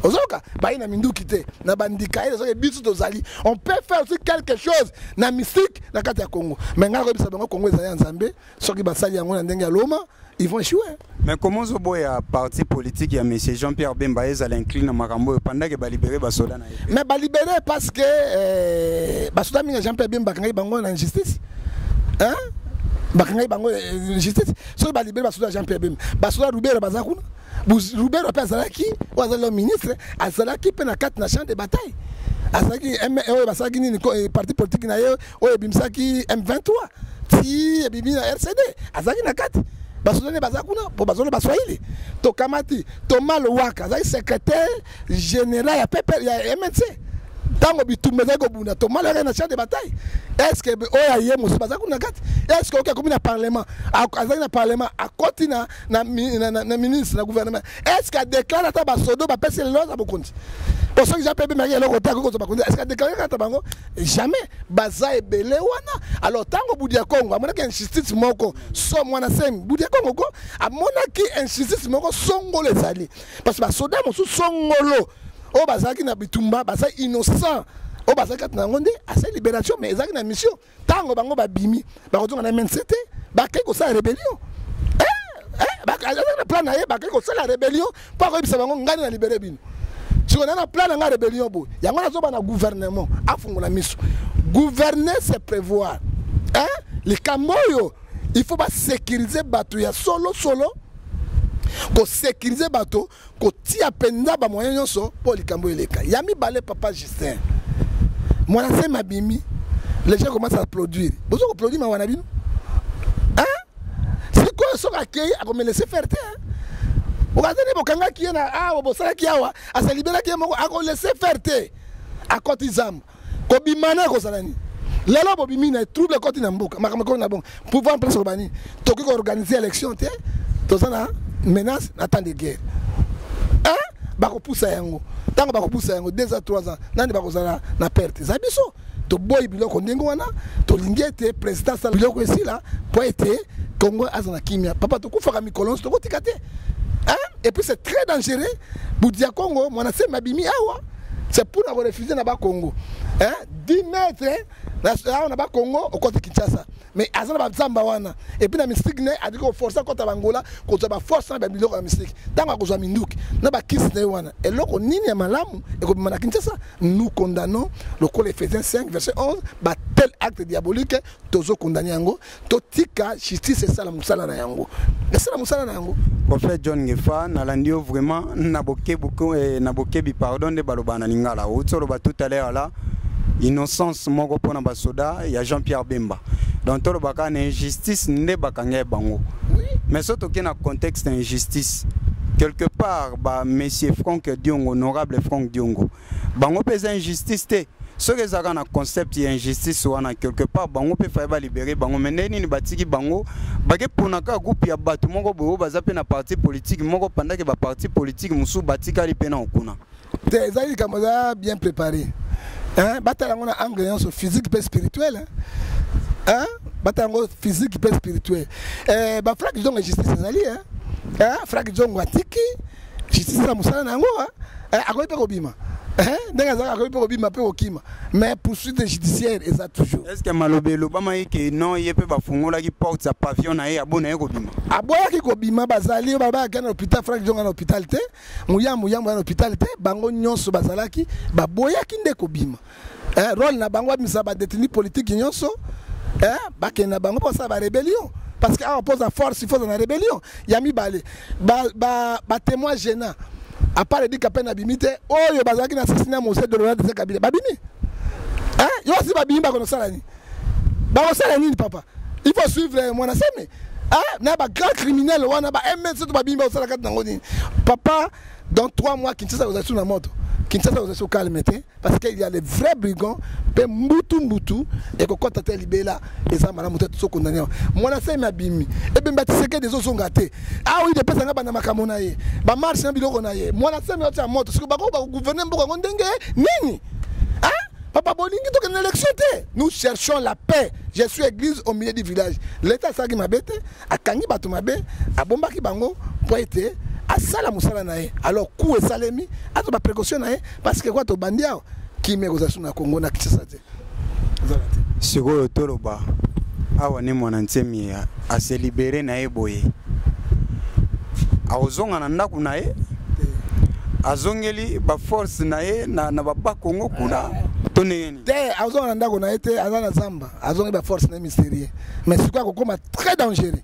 ozoyoka, bayi na minduki te, na bandika ye, soki biso tozali, on peut faire aussi quelque chose na mystique na kati ya Congo. Mais ngai nakoyebisa bango, Congo ezali ya Nzambe. Soki basali yango na ndenge ya loma, ils vont échouer. Mais comment ozoboya parti politique ya monsieur Jean-Pierre Bemba ezala inclus na makambo oyo pendant ke balibere basoda na ye? Mais balibere parce que basoda mingi ya Jean-Pierre Bemba bakangaki bango na injustice, hein? Bakangaki bango injustice. Soki balibere basoda ya Jean-Pierre Bemba, basoda Ruberwa baza kuna. Ruberwa mpe azalaki, oyo azali ministre, azalaki mpe na kati na champ de bataille. Azalaki oyo basalaki nini, parti politique na ye oyo ebimisaki M23 ti ebimi na RCD, azalaki na kati. Basoda nde baza kuna mpo bazoloba swahili. Tokamati Thomas Lowaka, azalaki secrétaire général ya PP ya MNC. Ntango bitumba ezali kobunda, Thomas Lowaka na champ de bataille. Est ce que oyo aye mosusu baza kuna na kati? Est ce que oki akomi na parlement, azalaki na parlement, akoti na ministre na gouvernement, est ce que adéclare ata basodo bapesi lelo aza bokonzi? Po soki Jean Pierre Bemba eloko te akoki kozwa bakonzi, est ce que adéclare kaka bango? Jamais. Baza ebele wana. Alors ntango Budi ya Congo amonaki injustice moko, so Mwana Semi, Budi ya Congo ko amonaki injustice moko songolo ezali, parce que basoda mosusu songolo oyo bazalaki na bitumba baza innocent, oyo bazalaki kati na yango nde asali libération. Mais ezalaki na mission. Ntango bango babimi, bakozonga na MNC te, bakei kosala rébellion. Azalaki na plan na ye, bakei kosala rébellion mpo akoyebisa bango: "Ngai na libere bino." Sikoyo na plan na ngai rébellion boye, yango nazoba na gouvernement afungola miso. Gouverner, c'est prévoir, hein? Likambo oyo, il faut basécuriser bato ya solo solo, kosécuriser bato, kotia mpenza bamoyen nyonso mpo likambo eleka. Ya mibale, papa Justin, Mwana Nsemi abimi, les gens commencent à applaudir. Bozo koapplaudir mawa na bino, hein? Sikoyo soki akei, akomelaisser faire te. Okazani bokangaki ye na awa, bosalaki awa, asaliberaki ye moko, akolaisser faire te. Akoti zamba, kobima na ekozala nini? Lelo bobimi na trouble, ekoti na mboka, makambo ekoti na bongo. Pouvoir en place koloba nini? Tokoki koorganiser élection te, toza na menace na temps de guerre, hein? Bakopusa yango, ntango bakopusa yango 2 ans, 3 ans, nani bakozala na perte? Eza biso. Toboyi biloko ndenge wana. Tolingi ete président asala biloko esila mpo ete Congo aza na kimia. Papa, tokufaka mikolo nyonso, tokotika te, hein? Et puis c'est très dangereux. Budi ya Congo, Mwana Nsemi abimi awa, c'est pour na korefuser na Bakongo, hein? 10 mètres awa na Bakongo, okoti Kinshasa. Mais aza na bazamba wana, et puis na mystique ne adiki koforce akɔta Bangola, kozwa baforce na babiloko ya mystique. Ntango akozwa minduki na bakisi na ye wana, eloko nini ya malamu ekobima na Kinshasa? Nous condamnons, lokola Ephésiens 5 verset 11, batel acte diabolique, tozokondamner yango. Totika justice esala mosala na yango, esala mosala na yango. Prophète John Ngefa, nalandi yo vraiment na bokebi, na bokebi, pardon, nde baloba na lingala. Outi oloba tout à l'heure là, innocence moko mpona basoda ya Jean-Pierre Bemba. Donc tolobaka na injustice nde bakanga ye bango. Mais so tokei na contexte injustice, quelque part ba monsieur Frank Diongo, honorable Frank Diongo, bango mpe eza injustice te? Soki ezalaka na concept ya injustice wana, quelque part bango mpe faye balibere bango. Mais ndenge nini batiki bango bake pona kaka groupe ya bato moko boye oyo baza mpe na parti politique moko, pendant ke baparti politique mosusu batikali mpe na kuna? Te, ezali likambo eza bien préparé, hein? Batala yango na angle nyonso, physique mpe spirituel, hein? Hein? Batala yango physique mpe spirituel. Eh, bafrank Diongo, justice ezali, hein? Hein? Frank Diongo atiki justice na mosala na yango, hein? Eh, akoki mpe kobima, hein? Ndenge azalaka, akoki mpe kobima mpe kokima, mais poursuite judiciaire eza toujours. Est ce que maloba elobamaki ke non, ye mpe bafungolaki porte ya pavillon na ye, abo na ye kobima? Aboyaki kobima. Bazali oyo balobaki na hôpital, Frank Diongo na hôpital te, Muyambo Yambo ya na hôpital te. Bango nyonso bazalaki, baboyaki nde kobima. Eh, rôle na bango, babimisa badétenu politique nyonso, eh, bakende na bango mpo basala barébellion, parce que awa mpoza force, il faut na rébellion ya mibale. Batémoin gênant, à part Eddy Kapend abimi te, oyo bazalaki na assassinat Mzee de Laurent Désiré Kabila babimi. Eh, yo osi babimi, bakosala nini? Bakosala nini, papa? Il faut suivre Muanda Nsemi, ah, na bagrand criminel wana ba MNC to babimi, bakosala kati nango nini, papa? Dans 3 mois, Kinshasa kozala su na moto, Kinshasa kozala su calme te, parce que il y a les vrais brigands mpe mbutu mbutu ekokɔta te libela. Eza malamu te. Tozokondani awa, Muanda Nsemi abimi, ebembe ya Tshisekedi ezozonga te. Awa idepesa nga banda makambo na ye, bamarche na biloko na ye. Muanda Nsemi otia moto, siko bako bakogouverne mboka yango ndenge nini? Papa, bolingi tokende na élection te. Nous cherchons la paix. Je suis église au milieu du village. L'état asalaki mabe te, akangi bato mabe, abombaki bango mpo ete asala mosala na ye. Alors coup esalemi, azwa baprécaution na ye, parce que kwa tobandi awa, kimia ekozala su na Congo, na Kinshasa te, ezala te. Sikoyo toloba awa ne Muanda Nsemi ase libérer na ye boye, akozonga na ndako na ye, azongeli baforce na ye na babakongo kuna to ndenge nini? Te, azonga na ndako na ye te, aza na zamba, azongi baforce na ye mystérieux. Mais sikoyo akokóma très dangereux.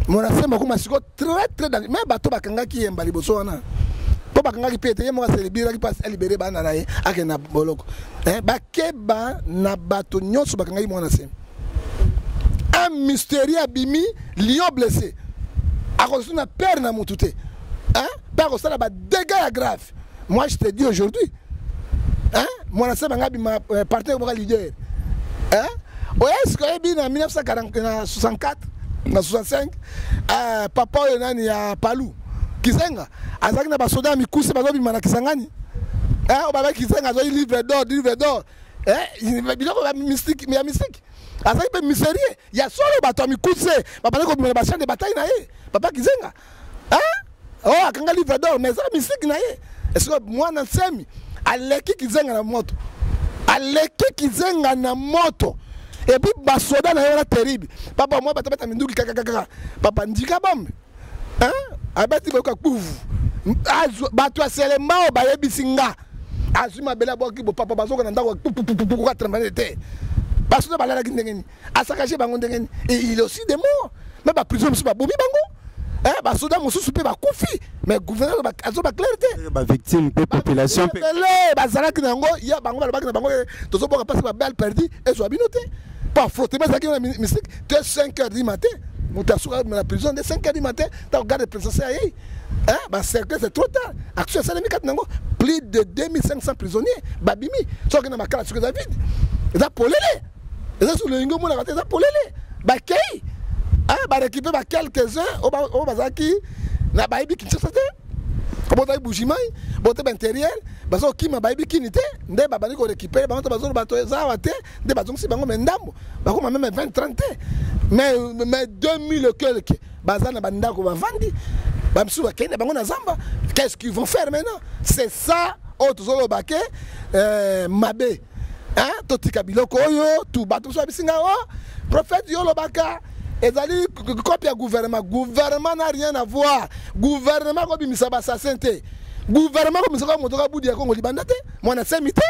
Muanda Nsemi akóma sikoyo très très dangereux. Mais bato bakangaki yemba liboso wana mpo bakangaki mpe ete ye moko aselibiraki mpo alibere bana na ye, akende na boloko. Bakeba na bato nyonso bakangaki Muanda Nsemi. Un mystérieux abimi, lion blessé, akozwi na pere na motu te, mpe akosala badégâts ya grave. Moi, je te dis aujourd'hui, hein? Muanda Nsemi anga bima partenaire moko leader, hein? Oya, est-ce oyebi na 1964, na 65, papa oyo nani ya Palu Kizenga azalaki na basoda ya mikuse bazobima na Kisangani, oyo babaki Kizenga azwaki livre d'or, livre d'or, biloko ya mystique, ya mystique. Azalaki mpe mystérieux ya solo. Bato ya mikuse babandaki kobima na bachamp de bataille na ye, papa Kizenga. Oh, akanga livre d'or, mais ezaka mystique na ye. Est-ce Muanda Nsemi aleki Kizenga na moto? Aleki Kizenga na moto. Et puis basoda na ye wana terrible, papa. Mwa bato bata minduki kakakaka, papa, ndika bombe abeti, boyoka kuvu. Bato ya Selembao bayebisi nga, azwi mabele, abwaki bo, papa, bazoka na ndako katrembane te. Basoda balalaki ndenge nini? Asakage bango ndenge nini? Et il aussi des morts, mais baprison mosusu babomi bango, basoda mosusu mpe bakufi, mais gouverneur azo baclair te. Bavictime mpe population mpe. Ebele bazalaki na yango ya bango, balobaki na bango tozoboka mpasi, babale perdu ezwa bino te, po affrontement ezalaki na mystique te. 5 heures du matin, moto asuka na prison nde 5 heures du matin, ntango garde présidentielle ayei, bacercle, c'est trop tard. Action esalemi kati nango, plus de 2500 prisonniers babimi. Soki na Makala soki eza vide, eza polele, eza soki lolingi omonaka te, eza polele. Bakei barécupérer ba quelques uns oyo bazalaki na bayebi Kinshasa te, bozali Mbuji-Mayi, bote baintérieur, baza kokima, bayebi kini te, nde babandi korécupérer bango te. Bazoloba to eza awa te, nde bazongisi bango, mais ndambo bakoma même 20 30 te. Mais 2000 quelque baza na bandako bavandi, bamisusu bakende bango na zamba. Qu'est-ce qu'ils vont faire maintenant? C'est ça oyo tozoloba ke mabe, totika biloko oyo tu. Bato mosusu babisinga o prophète, yo olobaka ezali copie ya gouvernement. Gouvernement n'a rien à voir. Gouvernement kobimisa bassassin te, gouvernement kobimisa kaka moto kabudi ya Kongo libanda te, Muanda Nsemi te.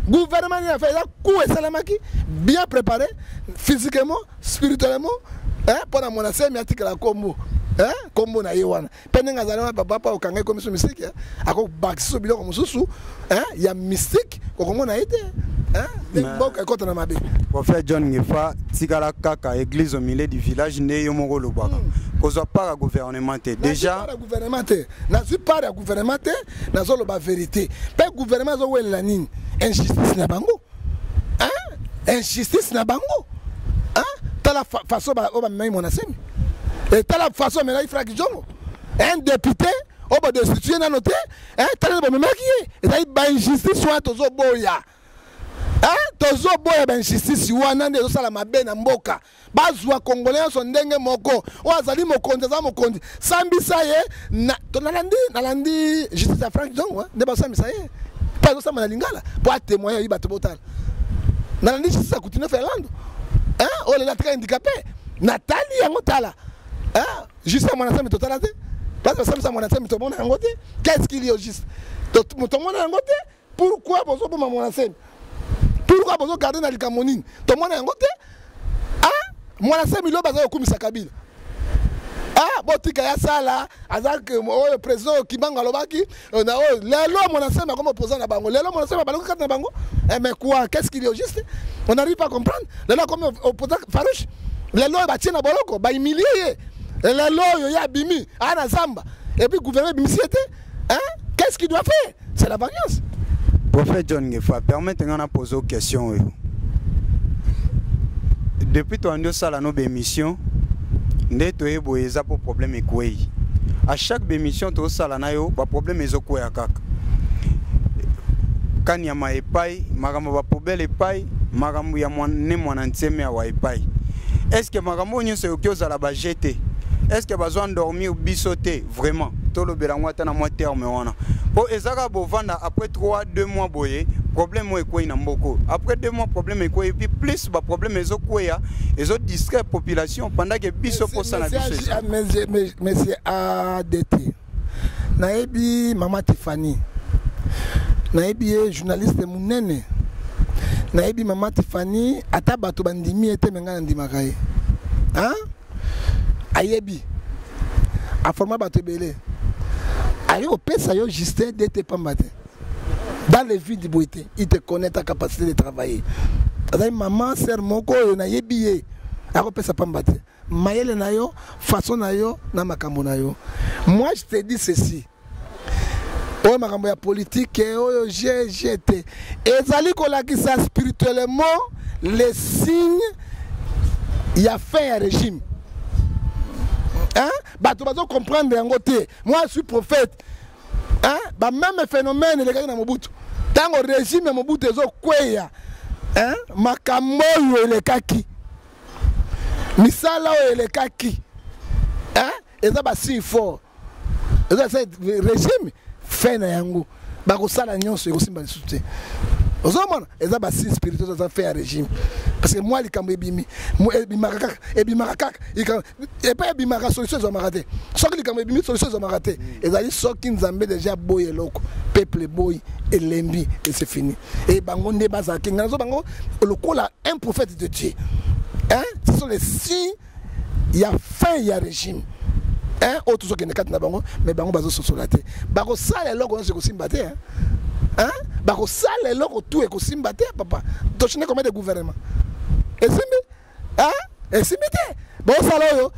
Gouvernement nini afa? Eza coup esalemaki bien préparé, physiquement, spirituellement, mpo na Muanda Nsemi atikala kombo, kombo na ye wana. Mpe ndenge azali wana, papa, pa okanga ekomi so mystique, akobakisa so biloko mosusu ya mystique, kokomona ye te, mboka ekɔta na mabe. Prophète John Ngefa, tikala kaka église au milieu du village nde yo moko olobaka, kozwa part ya gouvernement te déjà. Part ya gouvernement te, nazwi part ya gouvernement te, nazoloba vérité. Mpe gouvernement azowelela nini? Injustice na bango, hein? Injustice na bango, hein? Tala façon oyo bamemaki Mwana Semi, e tala façon bamemaki Frank Diongo, un député oyo badestitue nano te, hein? Tala nde bamemaki ye. Ezali bainjustice wana tozoboya, hein? Tozoboya bainjustice wana nde ezosala mabe na mboka. Bazwa congolais nyonso ndenge moko. Oyo azali mokonzi aza mokonzi, sambisa ye. Nalandi, nalandi justice ya Frank Diongo nde basambisa ye mpe azosamba na lingala mpo atémoigne oyi bato botala. Nalandi justice ya Kutino Ferlando, oyo lelo atika handicapé, natali yango. Tala justice ya Mwana Nsemi, totala te place basambisa Mwana Nsemi, tomona yango te. Qu'est-ce qu'il y a au juste? Tomona yango te. Pourquoi bozoboma Mwana Nsemi? Pourquoi bozogarde na likambo nini? Tomona yango te. Mwana Nsemi lobi aza kokumisa Kabila. Ah, botika ya sala aza oyo président oyo Kimbangu alobaki na oyo. Lelo Mwana Nsemi akoma opposant na bango. Lelo Mwana Nsemi abaluki kati na bango. Mais quoi, qu'est-ce qu'il y a au juste? On n'arrive pas à comprendre. Lelo akomi opposant farouche. Lelo oyo batie na boloko, bahumilie ye. Lelo oyo ye abimi aya na zamba et puis gouvernement ebimisi ye te, hein? Qu'est-ce qu'il doit faire? C'est la variance. Prophète John Ngefa, permettez nga na poser une question oyo. Depuis toandi osala no bémission nde toye boye, eza mpo problème ekwei. À chaque bémission tosala na yo, baproblème ezokwea kaka. Kanyama epai, makambo bapoubele epai, makambo ya ne Mwana Ntieme awa epai. Est ce que makambo oyo nyonso ekoki ozala baje te? Est ce que bazwa endormir biso te? Vraiment, tolobela yango ata na mwa terme wana, mpo eza kaka bovanda après 3 2 mois boye, problème oyo ekwei na mboka oyo. Après 2 mois, problème ekwei, puis plus baproblème ezokweya, ezodistraire population pendant que biso mposa na biso. Monsieur ADT, nayebi mama Tiffany, nayebi ye journaliste monene. Nayebi mama Tiffany, ata bato bandimi ye te, me ngai nandimaka ye, hein? Ayebi aforma bato ebele. Aye kopesa yo Justin DT pamba te, dans le vide boye te. Il te connaît, ta capacité de travailler. Azali mama sœur moko oyo nayebi ye, akopesa pamba te. Mayele na yo, façon na yo na makambo na yo. Moi, je te dis ceci: oyo makambo ya politike oyo ggt ezali kolakisa spirituellement les signes ya fin ya régime, hein? Bato bazocomprendre yango te. Moi, je suis prophète, hein? Bameme phénomène elekaki na Mobutu. Ntango régime ya Mobutu ezokweya, hein? Makambo oyo elekaki, misala oyo elekaki, hein? Eza basigne fort, eza régime fin na yango. Bakosala nyonso, ekosimba lisusu te. Ozomona eza basigne spirituel, eza fin ya régime, parce que mwa likambo ebimi, ebimaka kaka, ebimaka kaka, epai ebimaka, solution ezwamaka te. Soki likambo ebimi, solution ezwamaka te. Ezali soki Nzambe déjà boyi eloko, peuple boyi, elembi et c'est fini. E bango nde bazalaki, ngai nazo bango lokola un prophète de Dieu, hein? Ce sont les signes ya fin ya régime, hein? Oyo tozokende kati na bango, mais bango bazososola te. Bakosala eloko nyonso, ekosimba te, hein? Hein? Bakosala eloko tu, ekosimba te. Papa, tochine combien de gouvernement esimbi, hein? Esimbi te. Bosala oyo,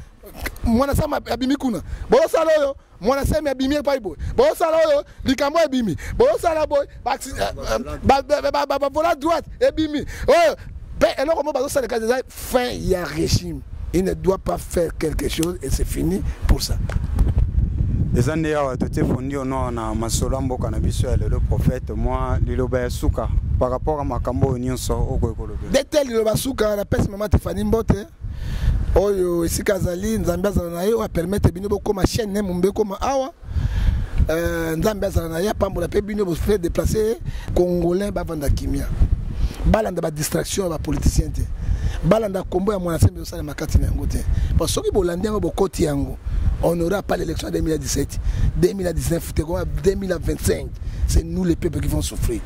Mwana Sama abimi kuna. Bosala oyo, Mwana Semi abimi epai boye. Bosala oyo, likambo ebimi. Bosala boye, bavola droite ebimi oyo. Mpe eloko moko bazosala kasi eza fin ya régime. Il ne doit pas faire quelque chose et c'est fini pour ça. Eza nde awa totie fondi ono na masolo ya mboka na biso ya lelo. Prophète, mwa liloba ya suka par rapport a makambo oyo nyonso okoki kolobela? Dete liloba suka, napesi mama Tifani mbote oyo esika azali. Nzambe azala na ye, oyo apermettre bino bokóma chaîne ne mombe ekóma awa. Nzambe azala na ye, apambola mpe bino bofe déplacer. Congolais bavanda kimia, balanda badistraction ya bapoliticien te, balanda kombo ya Mwana Sembe ezosalema kati na yango te. Parce soki bolandi yango, bokoti yango, on n'aura pas l'élection en 2017, 2019 te, 2025, c'est nous les peuples qui vont souffrir,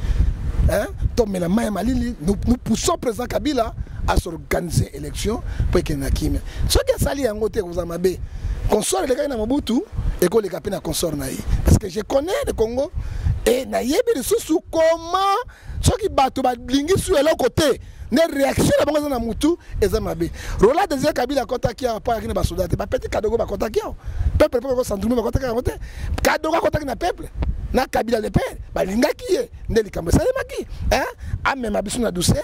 hein? Tomela mai ya malili. Nous poussons président Kabila à s'organiser élection po ekende na kimia. Soki asali yango te, ekozala mabe. Consort elekaki na Mobutu, ekoleka mpe na consort na ye, parce que je connais le Congo et nayebi lisusu comment soki bato balingi su eloko te, nde réaction na bango eza na mutu, eza mabe. Roland Désiré Kabila akɔtaki awa mpo ayaki na basoda te. Bapeti Kadogo bakɔtaki awa, peuple mpe kokosantrume bakɔtaki yango te. Kadogo akɔtaki na peuple. Na Kabila le père balingaki ye nde likambo esalemaki, hein? Amema biso na douceur,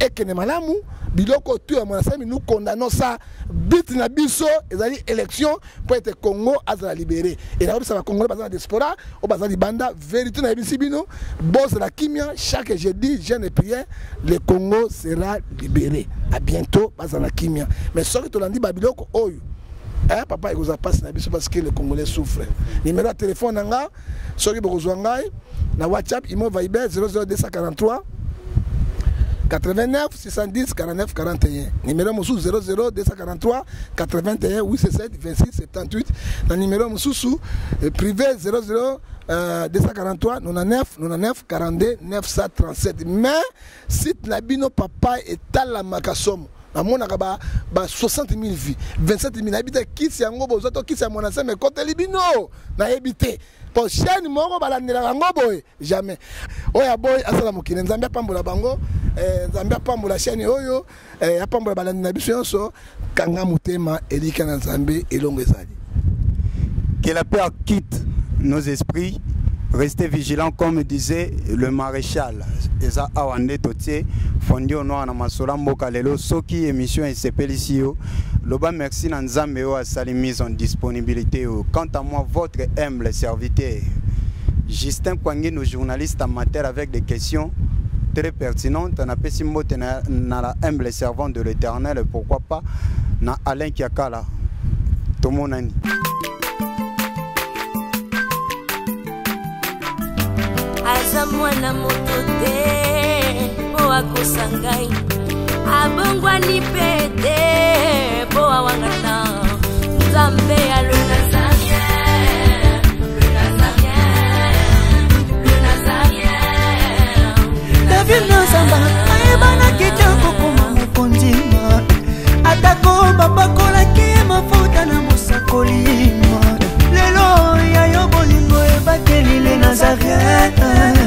ekende malamu. Biloko tu ya Mwana Sami, nous condamnons ça. But na biso ezali élection mpo ete Congo azala libéré. E nakobisa Bacongolais baza na diaspora oyo baza libanda, vérité nayebisi bino, bozala kimia. Chaque jeudi, jeûne et prière, le Congo sera libéré. À bientôt, bazala kimia. Mais soki tolandi babiloko oyo, eh, papa, ekozala mpasi na biso parce que le Congolais souffre. Numéro ya telefone na nga, soki bokozwa ngai na WhatsApp, Imo, Viber: 00243 89 610 49 41. Numéro mosusu: 00 243 81 87 26 78. Na numéro mosusu privé: 00 243 99 99 42 937. Mais site na bino, papa, etalamaka somo. Namonaka ba 60 000 vues, 27 000. Nayebi te kisi yango bozwa to kisi ya Mwana Nsemi ekoteli bino, nayebi te. Po chaîne moko balandelaka yango boye, jamais. Oyo aboyi asala mokili. Nzambe apambola bango, Nzambe apambola chaîne oyo, apambola balandi na biso nyonso. Kanga motema, elika na Nzambe, elongo ezali. Que la peur quitte nos esprits. Restez vigilants, comme disait le maréchal. Eza awa nde totie fondi noir na masolo mboka lelo. Soki émission esepelisi yo, loba merci na Nzambe oyo asali mise en disponibilité oyo. Quant à moi, votre humble serviteur Justin Kwangino, journaliste amateur avec des questions très pertinentes, napesi mbote na la humble servante de l'Éternel, pourquoi pas na Alain Kiakala. Tomonani. Aza mwana moto te mpo akosa ngai, abongwani mpe te mpo awangana. Nzambe ya le Nazarien, le Nazarien, le Nazarien. David na zamba ayebanaki te kokoma mokonzi, atako bapakolaki ye mafuta na mosakoli.